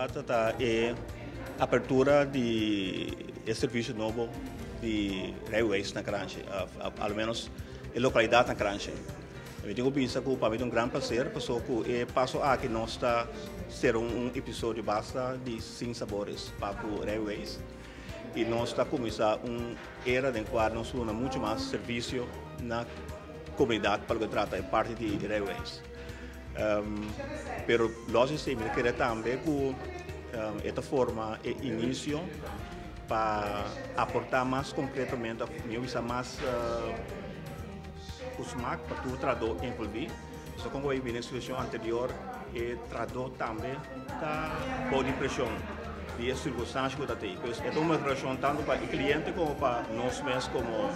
Novedat ta e apertura di e servisio nobo di rijbewijs na Kranshi, al menos e lokalidat na Kranshi. Mi tin ku bisa ku pa mi ta un gran plaser pasobra ku e paso aki nos ta sera un episodio basta di Sin Sabores pa ku rijbewijs i nos ta kuminsá un era den kua nos duna muchu mas servisio na komunidat pa loke trata e parti di rijbewijs. Pero los di esei mi ta kere tambe ku e ta forma e inisio pa aportá mas konkretamente òf mihó bisa mas ku smak pa tur trahadó envolví. So kon ku bai bini e situashon anterior e trahadó tambe ta bou di preshon di e sirkunstansia ku ta tei. Pues e ta un mehorashon tantu pa e kliente komo pa nos mes komo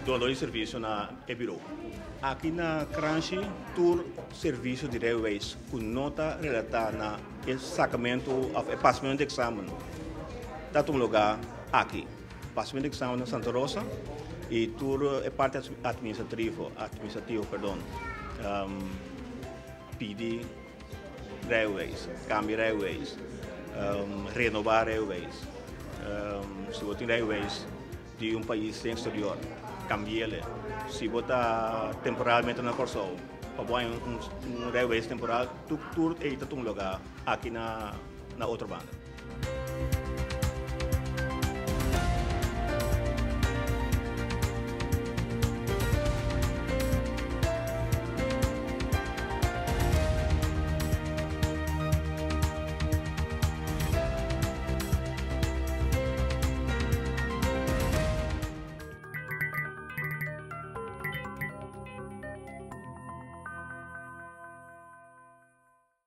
dunadó di servisio na e biró. Aki na Kranshi tur servisio di rijbewijs ku no ta relatá na e sakamentu òf e pasamentu di eksamen ta tuma lugá aki. Pasamentu di eksamen na Santa Rosa i tur e parti atministrativo, atministrativo perdon, pidi rijbewijs, kambia rijbewijs, renobá rijbewijs. Si bo tin rijbewijs di un pais den exterior, cambiele. Si bo ta temporalmente na Kòrsou, pa bo haña un rijbewijs temporal, tur ei ta tuma lugá aki na otro banda.